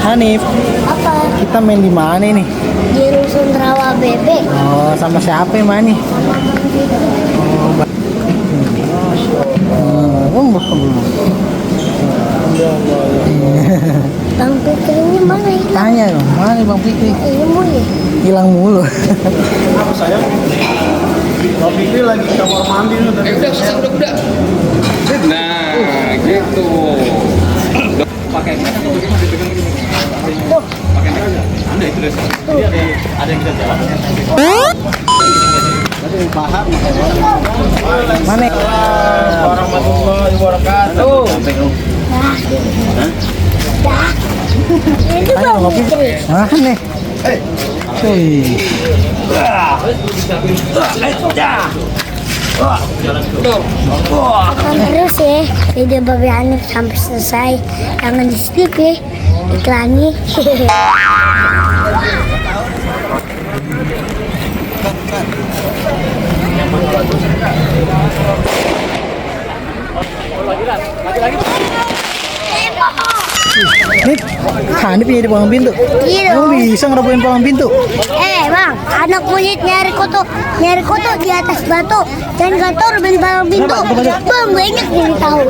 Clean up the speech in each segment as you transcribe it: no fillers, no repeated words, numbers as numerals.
Hanif, Apa? kita main di mana nih? Di Rusun Rawa Bebek. Oh, sama siapa yang main nih? Sama Mang Fikri. Bang Fikrinya mana hilang? Tanya dong, mana Bang Fikri? Ilmu ya? Hilang mulu. Apa sayang? Bang Fikri lagi di kamar mandi nih tadi. Udah. Nah, gitu. Pakai mic atau bagaimana dipegang gini? Pakai mic aja. Anda itu deh. Jadi ada yang bisa jalan. Tadi paham. Mana? Warahmatullahi wabarakatuh. Itu Tanya Bang Bang Fikri. Fikri. Mana? Wih. Tonton terus ya video Babi Hanif sampai selesai. Jangan di skip ya. Iklannya. Nih, Hanif punya di palang pintu. Iya Kamu dong. bisa ngerabuin palang pintu? Bang, anak monyet nyari koto di atas batu dan kantor beli barang pintu. Bang, banyak yang tahu.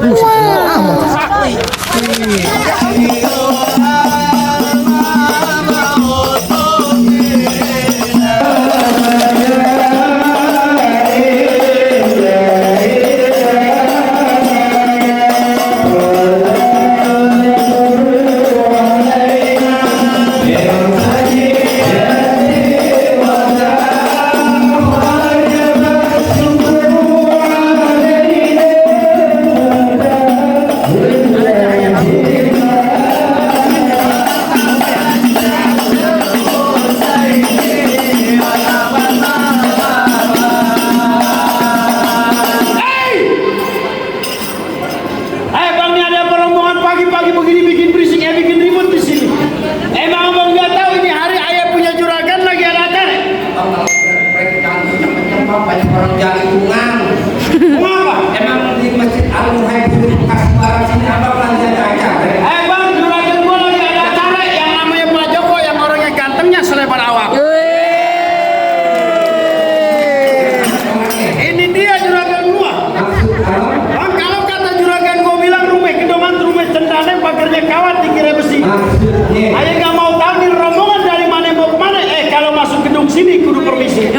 Bang, ini ada rombongan pagi-pagi begini bikin berisik, bikin ribut di sini. Emang abang nggak tahu ini hari ayah punya juragan lagi ada acara? Banyak orang jalan hitungan. Mengapa? Emang di masjid Al-Muhaib di Bekasi Barat sini abang lagi ada acara. Bang, juragan gua lagi ada acara yang namanya Pak Joko yang orangnya gantengnya selebar awak. Ini dia juragan gua. Bang, kalau kata juragan gua bilang rumah kedoman rumah cendana pagarnya kawat dikira besi. Ayah nggak mau tahu nih rombongan dari mana mau kemana. Kalau masuk gedung sini kudu permisi.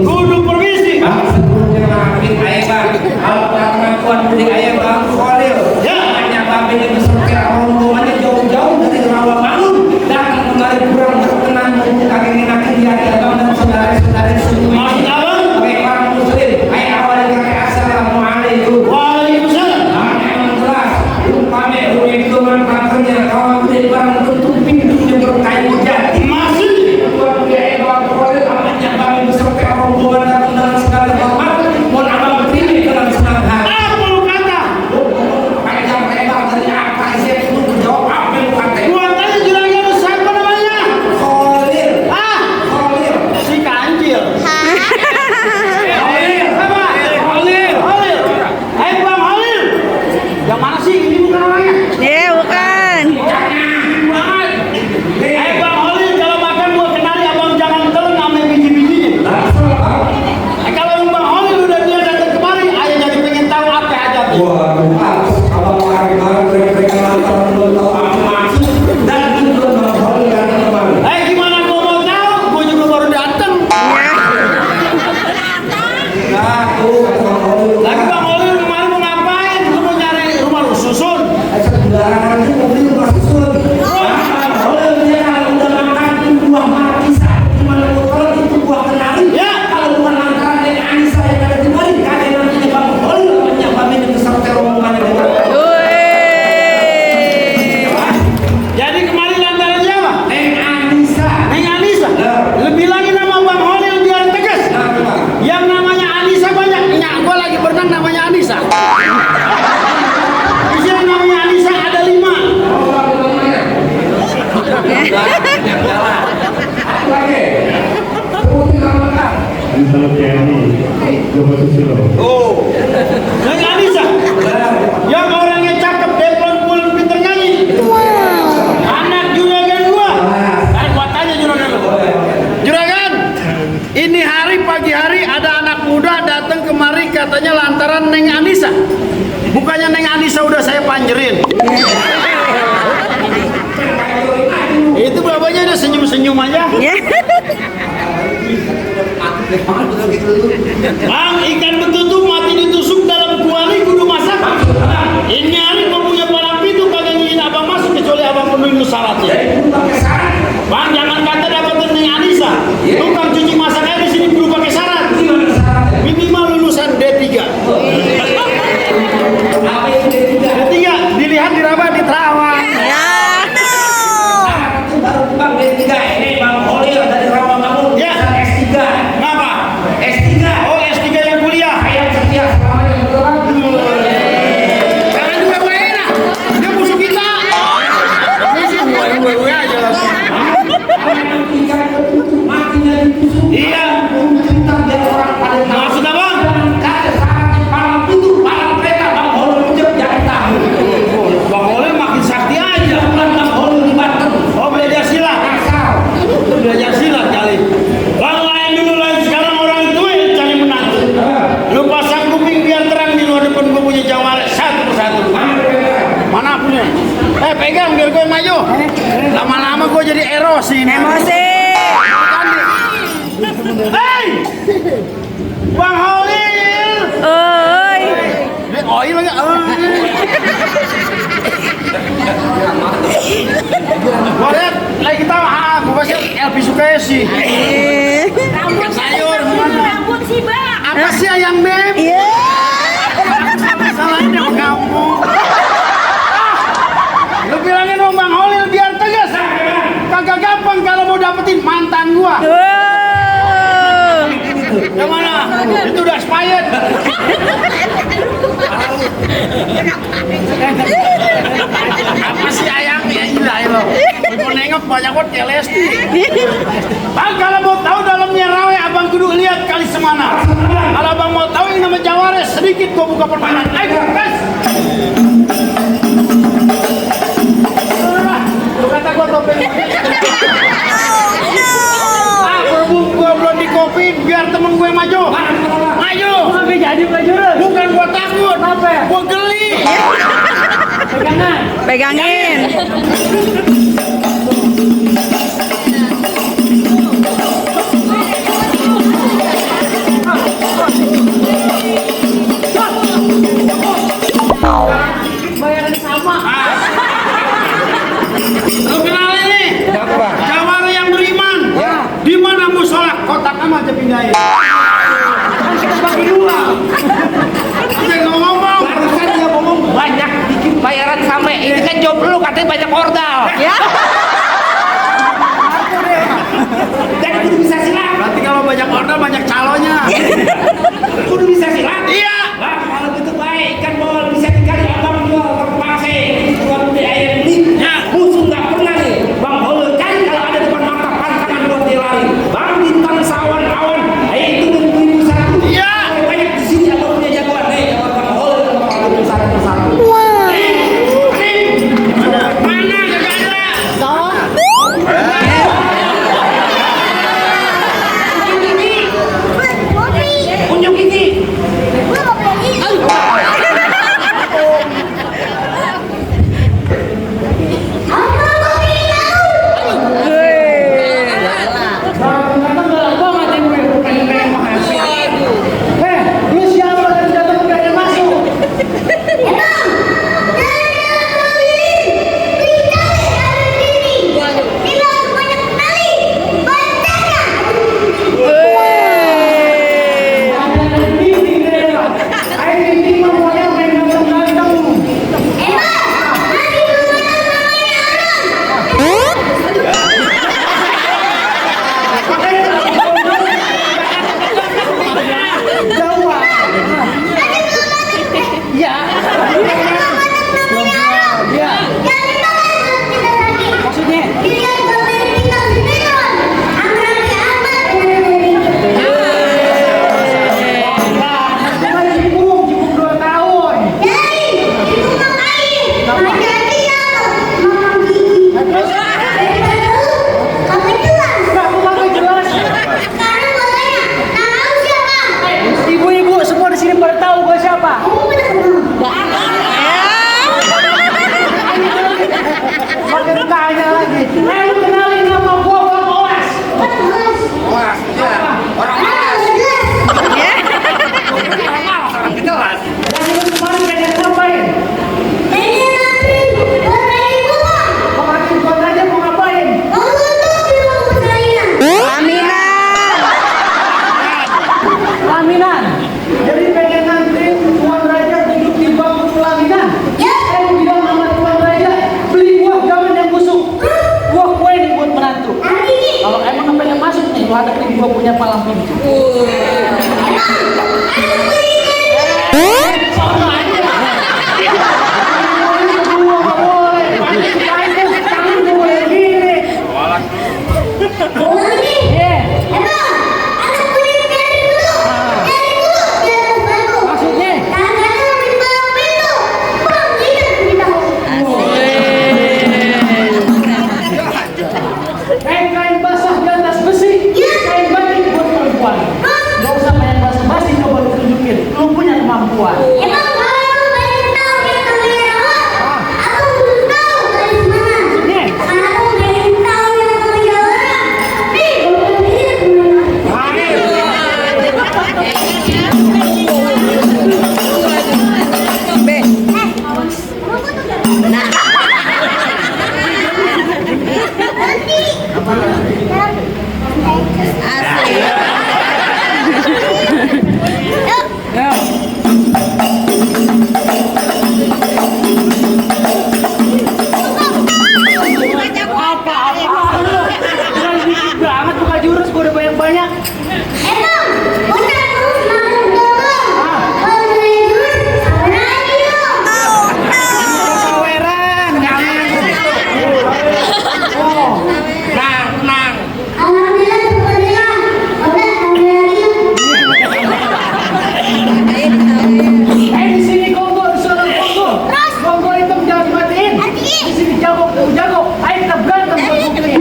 Kudu permisi. Sebelumnya maafin ayah bang. Kalau pengakuan beli ayah bang Khalil. Ya. Hanya babi yang beserta rombongannya jauh-jauh dari Rawamangun dan kembali pulang berkenan membuka kaki di hati abang dan saudara-saudara semua. Maksud abang? Sebagai orang muslim, ayah awalnya kakek assalamualaikum. Waalaikumsalam. Emang jelas, rupanya rumah itu manfaatnya kawan beli barang tutup pintunya berkayu jati. Maksudnya? Tuan biaya bang Khalil amatnya kami beserta rombongan datang dalam segala hormat. Mohon abang berdiri dalam senang hati. Apa lu kata? Panjang lebar dari apa saya itu menjawab apa yang kata. Gua tanya juragan lu siapa namanya? Khalil, Khalil. Si kancil. Khalil. Apa? Halil. Bang Halil. Yang mana sih? Ini bukan orangnya. bukan. Bang Halil, kalau makan gua kenali abang jangan telan sama biji-bijinya. Kalau Bang Halil udah dia datang kemari, ayah jadi pengen tahu apa aja. Abang barang-barang mereka lantar belum tahu apa maksud dan belum tahu Khalil yang kemarin. Gimana gua mau tahu? Gua juga baru datang. Lagi Bang Halil kemarin mau ngapain? Lu mau nyari rumah lu susun? Sembarangan itu mobil rumah susun. Khalil dia kalau udah makan itu buah markisa. Gimana kalau itu buah kenari? Ya. Kalau bukan lantaran dari Anissa yang ada di Bali, kalian nantinya Bang Khalil namanya Babi yang besar rombongan yang datang. Jadi kemarin lantaran siapa? Anissa. Neng Anissa. Lebih lagi nama Bang Halil biar tegas. Yang namanya Anissa banyak. Nyak gua lagi berenang namanya Anissa. Di sini namanya Anissa ada 5. Neng Anissa. Yang orangnya cakep, deplon muda datang kemari katanya lantaran Neng Anissa. Bukannya Neng Anissa udah saya panjerin. Itu bapaknya udah senyum-senyum aja. Bang, ikan betutu mati ditusuk dalam kuali kudu masak. Ini hari kau punya palang pintu kagak ngizin abang masuk kecuali abang penuhi syaratnya. Bang, jangan kata dapat Neng Anissa. Tukang cuci masak aja di sini perlu pakai syarat. Minimal lulusan D3. D3 dilihat diraba di Terawang. Bang D3 ini Bang Holil dari Rawamangun. Ya. S3. Kenapa? S3. Oh, S3 yang kuliah. Ayam setia selamanya betul. Jangan juga gue enak. Dia musuh kita. Ini sih gue aja lah. Matinya ditusuk. Iya. Kita jadi orang pada Maksud apa? kata syaratnya palang pintu, palang kereta, Bang Holil ujep jangan tahu. Bang Oleh makin sakti aja. Bukan Bang Holil di Banten. Oh, belajar silat. Asal. Itu belajar silat kali. Bang lain dulu lain sekarang orang tua yang cari menantu. Lu pasang kuping biar terang di luar depan gue punya jawara satu persatu. Mana punya? Pegang biar gue maju. Lama-lama gue jadi erosi. Emosi. Hei! Bang Holil! Oi. Oi lagi. Gua lihat lagi kita gue pasti LP suka sih. Rambut sayur. Rambut sih, Bang. Apa sih ayang beb? Iya. Salahnya kamu. Lu bilangin sama Bang Holil biar tegas. Kagak gampang kalau mau dapetin mantan gua. Yang mana? Itu udah expired. Apa sih ayang? Ya gila lo. Mau nengok banyak banget kayak Lesti. Bang kalau mau tahu dalamnya rawe abang kudu lihat kali semana. Kalau abang mau tahu ini nama Jawara sedikit gua buka permainan. Ayo guys. Lu kata gua topeng. Berhubung gua belum dikopi biar temen gue maju. Maju. Tapi jadi maju. Bukan gua takut. Apa? Gua geli. Pegangin. Bayaran sama. Lu kenalin nih. Jawara yang beriman. Di mana musola? Kotak aja pindahin. Kan kita bagi dua. Dia ngomong. Barusan dia ngomong banyak bikin bayaran sama. Ini kan job lu katanya banyak ordal. Ya. Dan kudu bisa silat. Berarti kalau banyak order banyak calonnya. Kudu bisa silat. Iya. Wah, kalau gitu baik kan bol bisa dikali abang jual terpaksa jual beli ayam ini. Ya. Musuh nggak pernah nih. Bang Holil kan kalau ada depan mata pantangan buat dia lari. Bang bintang sawan awan. Ayo itu beli satu. Iya. Banyak di sini abang punya jagoan nih. Jagoan Bang Holil kalau beli satu. Mana gak ada? Bobby. punya palang pintu. Kain basah di atas besi, kain batik buat perempuan. Gak usah main basa-basi, coba lu tunjukin, lu punya kemampuan. Emang kalau pengen tahu kita merah, aku belum tahu dari mana. Aku pengen tahu yang punya orang. Nih, kalau ini Banget buka jurus, gua udah banyak-banyak. emang bocah terus makan dorong. Kalau dari dulu, apa lagi dong? Saweran, Nang. Alhamdulillah, syukurillah. Udah, Di sini Kongo, disuruh Kongo. Kongo itu jangan dimatiin. Di sini jago. Ayo kita berantem buat bukti.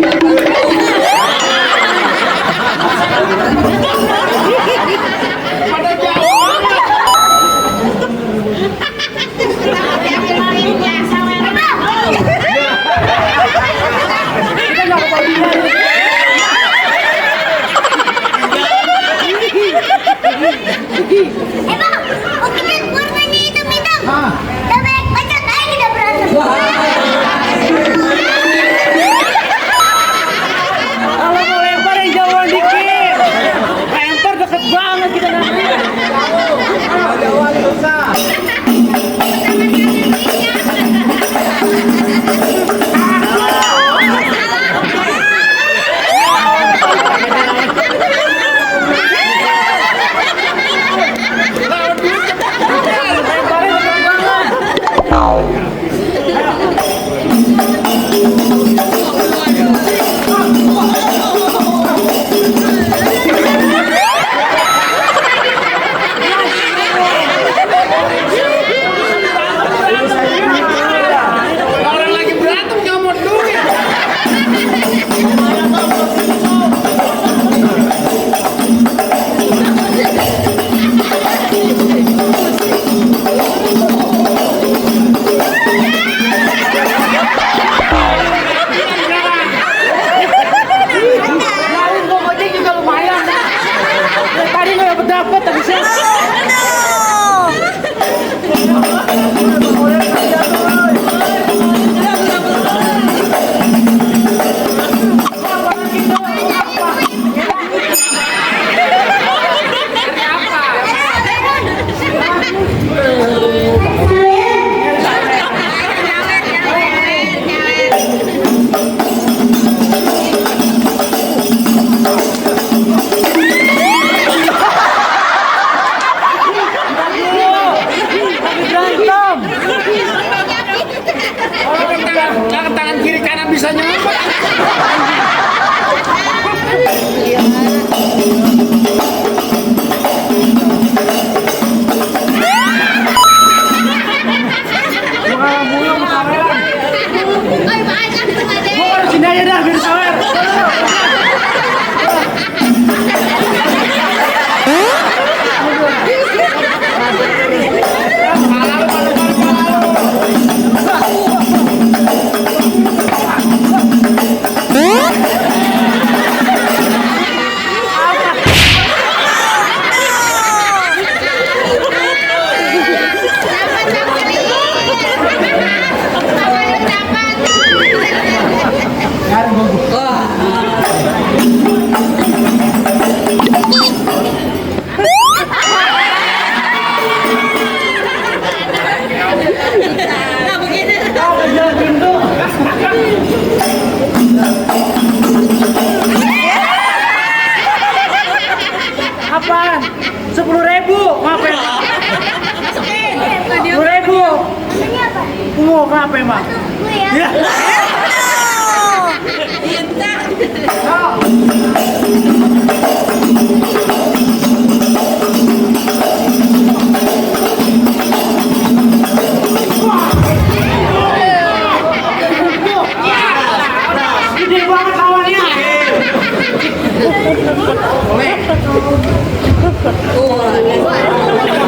Kita nggak kebagian. emang kita warnanya hitam-hitam. Tapi bacot aja kita berantem. Kalau mau lempar yang jauhan dikit. Lempar deket banget kita nanti. Jauhan susah. Ayo, 10.000. Maaf ya. 10.000. Maksudnya apa? Mau kenapa emang? Gue ya. Ya. Gede banget lawannya.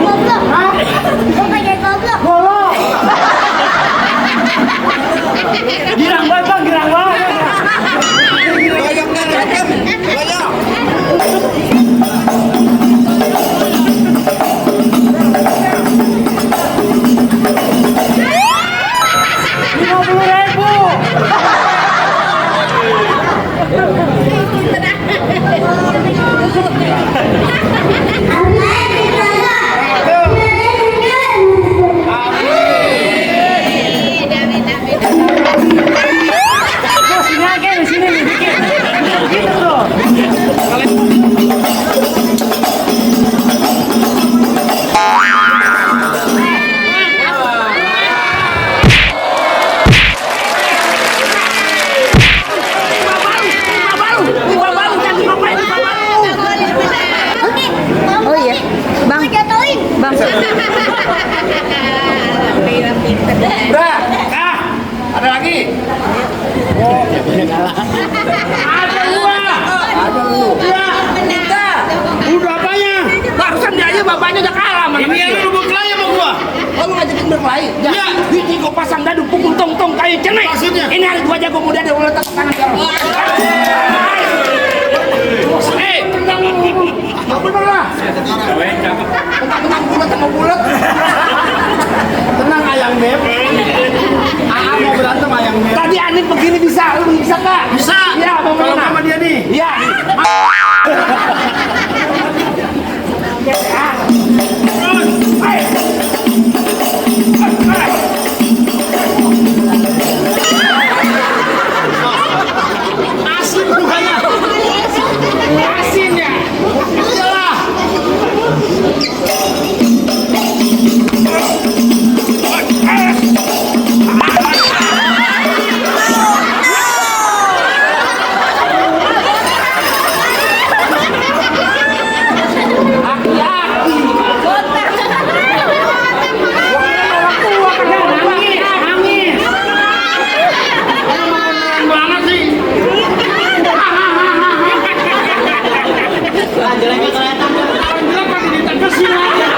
Goblok. Gue pengen goblok. Golok. Girang banget bang, girang banget. Oh iya. Bang jatuhin. Bang. Udah. Ah, ada lagi. Ada gua. Ada lu. Ya. Kita. Udah apanya? Barusan dia aja bapaknya udah kalah sama Ini yang lu berkelahi sama gua. Oh, lu ngajakin berkelahi? Ya. Biji gua pasang dadu pukul tong-tong kayu cenek. Maksudnya? Ini hari gua jago muda dia udah tepuk tangan sekarang. Tenang lu. Nggak bener lah. Tenang bulat sama bulat. Tenang ayang beb. Mau berantem ayang beb. Tadi Ani begini bisa, lu bisa nggak? Bisa. Iya, mau Kalau mana? sama dia nih. Iya. Asli mukanya. Asin ya. Iyalah. Nangis. Beneran banget sih. Jelek pasti ditegesin aja.